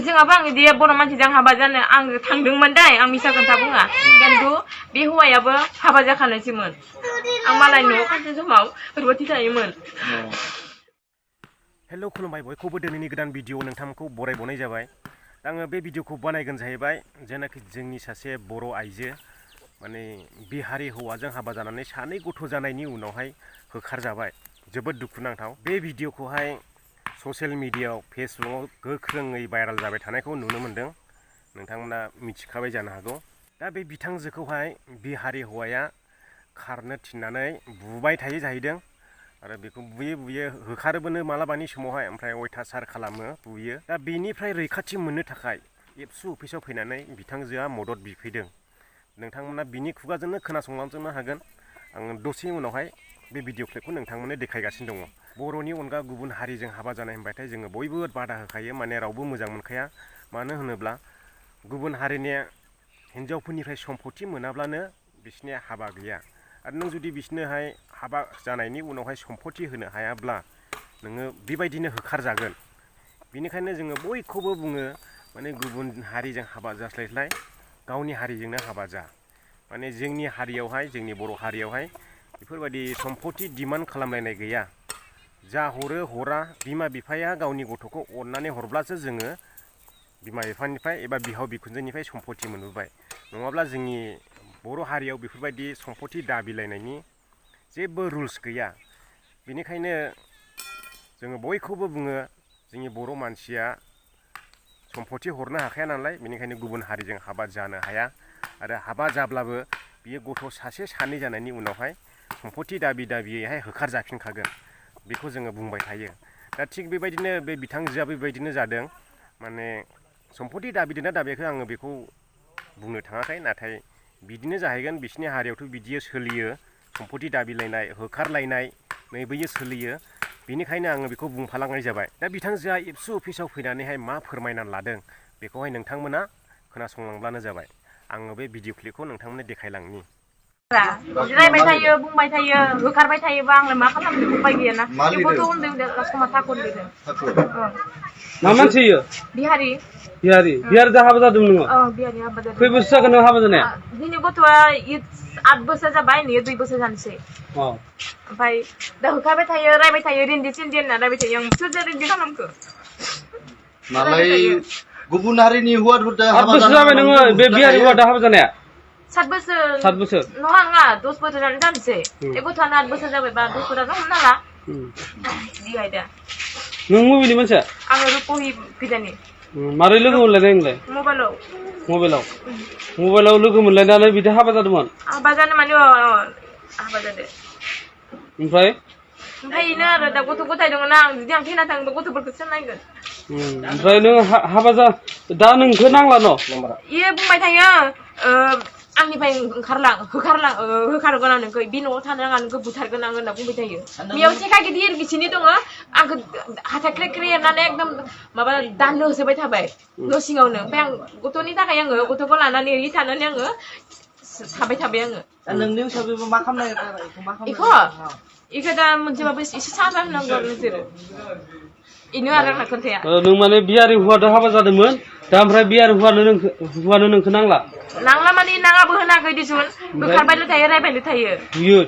जोंहाबो आं इदि बर' मानसिजों हाबा जानो आं थांदोंमोन दै आं मिसा खोथा बुङा खिन्थु बे हौवायाबो हाबा जाखानायसोमोन आं मालाय न'आव खानसे समाव रुवाथि थायोमोन। हेल' खुलुमबाय बयखौबो दिनैनि गोदान भिडिअ नोंथांखौ बरायबावनाय जाबाय। आङो बे भिडिअखौ बानायगोन जाहैबाय जेनाखि जोंनि सासे बर' आइजो माने बिहारि हौवाजों हाबा जानानै सानै गथ' जानायनि उनावहाय होखारजाबाय। जोबोद दुखुनांथाव। बे भिडिअखौहाय ससियेल मिडियायाव फेसबुकआव गोख्रोङै भाइराल जाबाय थानायखौ नुनो मोन्दों। नोंथांमोना मिथिखाबाय जानो हागौ। दा बे बिथांजोखौहाय बिहारि हौवाया खारनो थिननानै बुबाय थायो जाहैदों आरो बेखौ बुयै बुयै होखारोबोनो मालाबानि समावहाय ओमफ्राय अयथासार खालामो बुयो। दा बेनिफ्राय रैखाथि मोननो थाखाय एबसु अफिसाव फैनानै बिथांजोआ मदद बिफैदों। नोंथांमोना बिनि खुगाजोंनो खोनासंलांजोबनो हागोन। आं दसे उनावहाय बे भिडिअ क्लिपखौ नोंथांमोननो देखायगासिनो दङ। बर'नि अनगा गुबुन हारिजों हाबा जानाय होनबाथाय जोङो बयबो बादा होखायो, माने रावबो मोजां मोनखाया। मानो होनोब्ला गुबुन हारिनि हिन्जावफोरनिफ्राय सम्पति मोनाब्लानो बिसोरनिया हाबा गैया। आरो नों जुदि बिसोरनोहाय हाबा जानायनि उनावहाय सम्पति होनो हायाब्ला नोङो बेबायदिनो होखारजागोन। बेनिखायनो जोङो बयखौबो बुङो माने गुबुन हारिजों हाबा जास्लायस्लाय गावनि हारिजोंनो हाबा जा। माने जोंनि हारियावहाय जोंनि बर' हारियावहाय बेफोरबायदि सम्पति डिमान्ड खालामलायनाय गैया। जा हरो हरा बिमा बिफाया गावनि गथ'खौ अननानै हरब्लासो जोङो बिमा बिफानिफ्राय एबा बिहाव बिखुनजोनिफ्राय सम्पति मोनबोबाय। नङाब्ला जोंनि बर' हारियाव बेफोरबायदि सम्पति दाबिलायनायनि जेबो रुल्स गैया। बेनिखायनो जोङो बयखौबो बुङो जोंनि बर' मानसिया सम्पति हरनो हाखाया नालाय, बेनिखायनो गुबुन हारिजों हाबा जानो हाया। आरो हाबा जाब्लाबो बियो गथ' सासे सानै जानायनि उनावहाय सम्पति दाबियैहाय होखारजाफिनखागोन। बेखौ जोङो बुंबाय थायो। दा थिग बेबायदिनो बे बिथांजोआ बेबायदिनो जादों। माने सम्पति दाबिदोंना दाबियाखै आङो बेखौ बुंनो थाङाखै, नाथाय बिदिनो जाहैगोन। बिसिनि हारियावथ' बिदियो सोलियो, सम्पति दाबिलायनाय होखारलायनाय नै बैयो सोलियो। बेनिखायनो आङो बेखौ बुंफालांनाय जाबाय। दा बिथांजोआ एबसु अफिसाव फैनानैहाय मा फोरमायनानै लादों बेखौहाय नोंथांमोना खोनासंलांब्लानो जाबाय। आङो बे भिडिअ क्लिपखौ नोंथांमोननो देखायलांनि। रायबाय थायो बुंबाय थायो होखारबाय थायोबा आंलाय मा खालामनो उपाय गैयाना। गथ' उन्दै उन्दै समाव थाखर लिरो। मा मानसि इयो? बिहारि। बिहारिजों हाबा जादों नोङो? बिहारि हाबा जादों। खै बोसोर जागोन नों हाबा जानाया? जोंनि गथ'आ 8 बोसोर जाबाय, नै 2 बोसोर जानोसै। ओमफ्राय दा होखारबाय थायो रायबाय थायो रिन्दि सिन्दि होनना रायबाय थायो। आं सोरजों रिन्दि खालामखो? मालाय गुबुन हारिनि हौवाफोरजों हाबा 8 बोसोर जाबाय नोङो बे बिहारि हौवाजों हाबा जानाया? 7 बोसोर। 7 बोसोर? नङा 10 बोसोरानो जानोसै। बे गथ'आनो 8 बोसोर जाबायबा 10 बोसोरानो हमना ला। बिहाय दा। नों मबेनि मानसिया? आङो रुपहि गोजानि। मारै लोगो मोनलायनाय नोंलाय? मबाइलाव लोगो मोनलायनानै बिदि हाबा जादोंमोन? हाबा जानो माने हाबा जादों। ओमफ्राय बेनो आरो दा गथ' गथाय दङ ना। आं जुदि आं थैना थाङोबा गथ'फोरखौ सोर नायगोन? ओमफ्राय नों हाबा दा नोंखौ नांला न'? इयो बुंबाय थायो आंनिफ्राय होखारगोन आं नोंखौ, बे न'आव थानो नाङा, नोंखौ बुथारगोन आं होनना बुंबाय थायो। बेयाव सेखा गिदिर बिसिनि दङ। आंखौ हाथाय ख्रे ख्रे एरनानै एकदम माबा दाननो होसोबाय थाबाय न' सिङावनो। ओमफ्राय आं गथ'नि थाखाय आङो गथ'खौ लानानै एरै थानानै आङो थाबाय आङो। नोंनि हिसाबै मा खालामनाय? इखौ दा मोनसेबाबो एसे साजा होनांगौ आरो नोंसोरो। इनो आरो आंना खोन्थाया। नों माने बिहारि हौवाजों हाबा जादोंमोन, दा ओमफ्राय बिहारि हौवानो नोंखौ नांला? नांला माने नाङाबो होनाखै दिसुन। होखारबायल' थायो रायबायल' थायो। बुयो?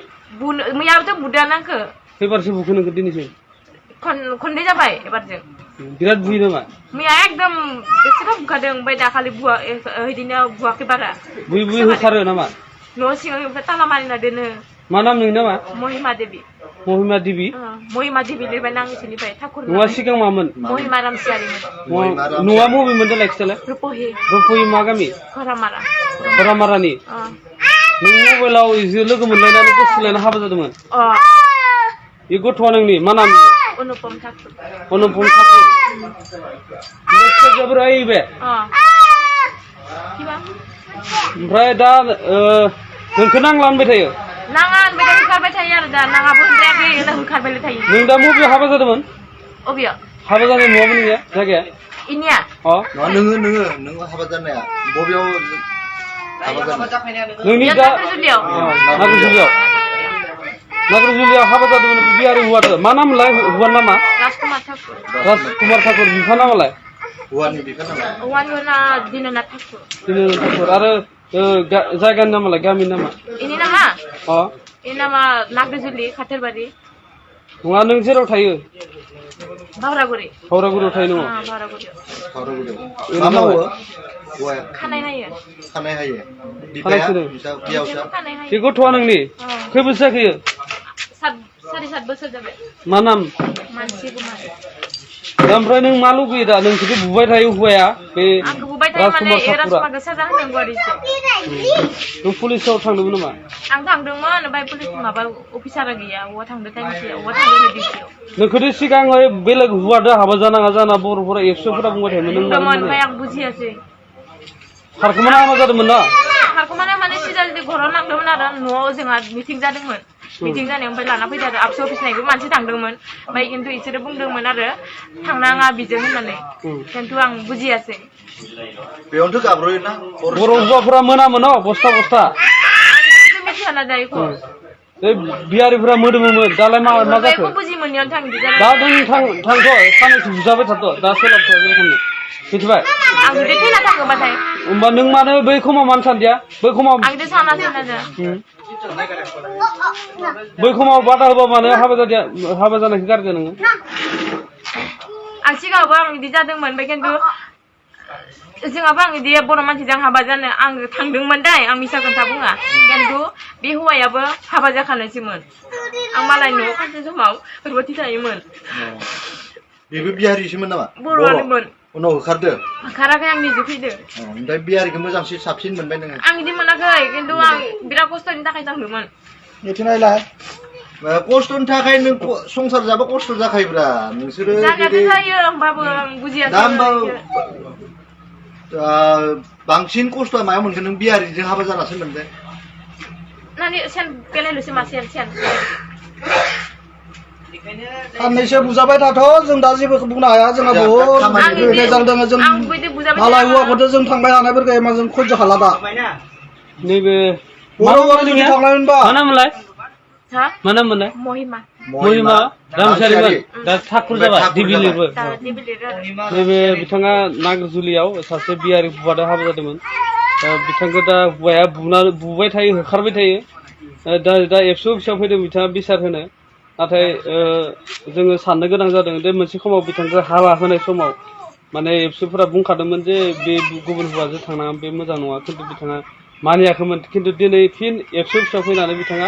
मैयाबोथ' बुदोंआनो आंखो। खैबारसो बुखो नोंखौ दिनैसिम? खननै जाबाय एबारजों। बिराद बुयो नामा? मैया एकदम बेसेबा बुखादों। ओमफ्राय दाखालि बिदिनो बुवाखै बारा। बुयै होखारो नामा? न' सिङाव ताला मारिना दोनो। मा नाम नोंनि नामा? महिमा देबि। महिमा देबि? महिमा देबि लिरबाय ना इसोरनिफ्राय थाखुर। नङा सिगां मामोन? महिमा रामसियारिमोन। न'आ बबेमोन देलाय खिथालाय? रुपहि मा गामि? खरामारानि। नों मबाइलाव लोगो मोनलायनानै गोसोथोलायना हाबा जादोंमोन? बे गथ'आ नोंनि मा नाम? अनुपम ठाकुर। ओमफ्राय दा नोंखौ नांला होनबाय थायो? नाङा होनबाय थायो, होखारबाय थायो आरो दा। नाङाबो होनद्रायाखै, होखारबायल' थायो। नों दा बबेयाव हाबा जादोंमोन? अबेयाव हाबा जानाय न'आ नोंनिया जायगाया? इनिया? नोङो हाबा जानाया बबेयाव हाबा जानाया? नोंनि दा नाग्रिजुलियाव हाबा जादोंमोन बिहारि हौवाजों। मा नामलाय हौवानि नामा? राजकुमार ठाकुर। बिफा नामालाय? हौवानि बिफा नामा? हौवानिना दिनना थाखो। दिनना थाखो आरो जायगानि नामालाय गामिनि नामा? इनि नामा? अ इनि नामा नाग्रिजुलि खाथेरबारि। नङा नों जेराव थायो? भावरागुरि। भावरागुरियाव थायो नोङो? भावरागुरियाव। भावरागुरियाव। मा मावो? हौवाया? खानाय हायो। खानाय हायो। खानाय सिनो? बे गथ'आ नोंनि? खै बोसोर जाखो? 7.5 बोसोर जाबाय। मा नाम? मानसि गुमान। ओमफ्राय नों मा लुगैयो दा? नोंखौथ' बुबाय थायो हौवाया बे आंखौ बुबाय थायो माने राजकुमारखौ साजा होनांगौ आरो एसे। नों पुलिसाव थांदोंमोन नामा? आं थांदोंमोन ओमफ्राय पुलिस माबा अफिसारा गैया अबाव थांदो टाइमसेयाव अबाव थांदो डिउटियाव। नोंखौथ' सिगाङै बेलेग हौवादो हाबा जानाङा जाना बर'फोरा एबसुफोरा बुंबाय थायोमोन नों बुंदोंमोन ओमफ्राय आं बुजियासै। खारखोमाना हाबा जादोंमोन ना? खारखोमाना माने सिदा सिदा घराव लांदोंमोन आरो न'आव जोंहा मिटिं जादोंमोन। मिटिं जानायाव ओमफ्राय लाना फैदो आरो आबसु अफिसनिबो मानसि थांदोंमोन ओमफ्राय खिन्थु इसोरो बुंदोंमोन आरो थांनाङा बिजों होननानै खिन्थु आं बुजियासै। बेयावनोथ' गाब्र'योना बर' हौवाफोरा मोनामोन न बस्था बस्था। आं मिथियाना जायोखौ। बिहारिफोरा मोदोमोमोन दालाय मा जाखो? बुजि मोनैयावनो थांदो दा नों थांथ' साननैसो बुजाबाय थाथ' दा सोलाबथ' जेरखमनो मिथिबाय? आं जुदि थैना थाङोबाथाय होमबा नों मानो बै समाव मानो सानदिया? बै समाव आं जुदि सानासै ना जों बै समाव बादा होबा मानो हाबा जानायखौ गारदो नोङो? आं सिगाङावबो आं बिदि जादोंमोन ओमफ्राय खिन्थु जोंहाबो आं बिदि बर' मानसिजों हाबा जानो आं थांदोंमोन दै आं मिसा खोथा बुङा खिन्थु बे हौवायाबो हाबा जाखानायसोमोन। आं मालाय न'आव खानसे समाव रुवाथि थायोमोन। बेबो बिहारिसोमोन नामा? बर'आनोमोन। उनाव होखारदो? होखाराखै आं निजे फैदो। ओमफ्राय बिहारिखौ मोजांसिन साबसिन मोनबाय नोङो? आं बिदि मोनाखै खिन्थु आं बिराद खस्थ'नि थाखाय थांदोंमोन। मिथिनायलाय खस्थ'नि थाखाय नों संसार जाबा खस्थ' जाखायोब्रा नोंसोरो जानायाथ' जायो होमबाबो आं बुजियासै। दा होमबा बांसिन खस्थ'आ मायाव मोनगोन नों बिहारिजों हाबा जानासो मोनदों? नानि सेन बेलायल'सो मा सेन साननैसो बुजाबाय थाथ' जों दा जेबो बुंनो हाया जोंहा बहुद रेजाल्ट दङ जों मालाय हौवाखौथ' जों थांबाय थानायफोरखौ एमा जों खयज' हाला दा नैबे बर' जुदि थांनायमोनबा मा नाममोनलाय? मा नाममोनलाय? महिमा रामसारिमोन दा ठाकुर जाबाय दिबिलिरबो। नैबे बिथाङा नाग्रिजुलियाव सासे बिहारि हौवादो हाबा जादोंमोन। बिथांखौ दा हौवाया बुबाय थायो होखारबाय थायो। दा एबसु अफिसाव फैदों बिथाङा बिसार होनो। नाथाय जोङो साननो गोनां जादों जे मोनसे समाव बिथांखौ हाबा होनाय समाव माने एबसुफोरा बुंखादोंमोन जे बे गुबुन हौवाजों थांनाङा बे मोजां नङा खिन्थु बिथाङा मानियाखैमोन खिन्थु दिनै फिन एबसु अफिसाव फैनानै बिथाङा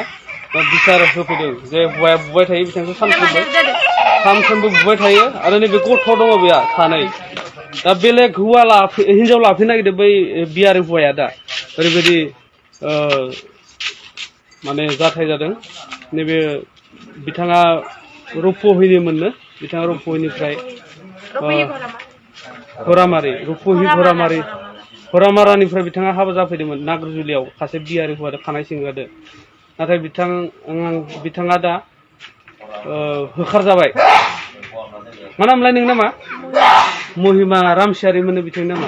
बिसार होफैदों जे हौवाया बुबाय थायो बिथांखौ सानफ्रोमबो बुबाय थायो आरो नैबे गथ' दङ बेहा सानै। दा बेलेग हौवा हिनजाव लाफैनो नागिरदों बै बिहारि हौवाया दा ओरैबायदि माने जाथाय जादों। नैबे बिथाङा रुपहिनि मोननो बिथाङा रुपहिनिफ्राय हरामारानिफ्राय बिथाङा हाबा जाफैदोंमोन नाग्रिजुलियाव सासे बिहारि हौवादो खानाय सिंगादो। नाथाय बिथाङा दा होखार जाबाय। मा नामलाय नोंनि नामा? महिमा रामसियारिमोननो बिथांनि नामा।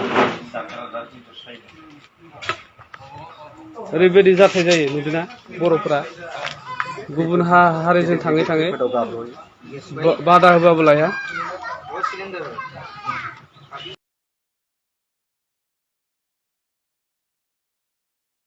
ओरैबायदि जाथाय जायो नुदोंना बर'फोरा गुबुन हारिजों थाङै थाङै बादा होबाबो लाया।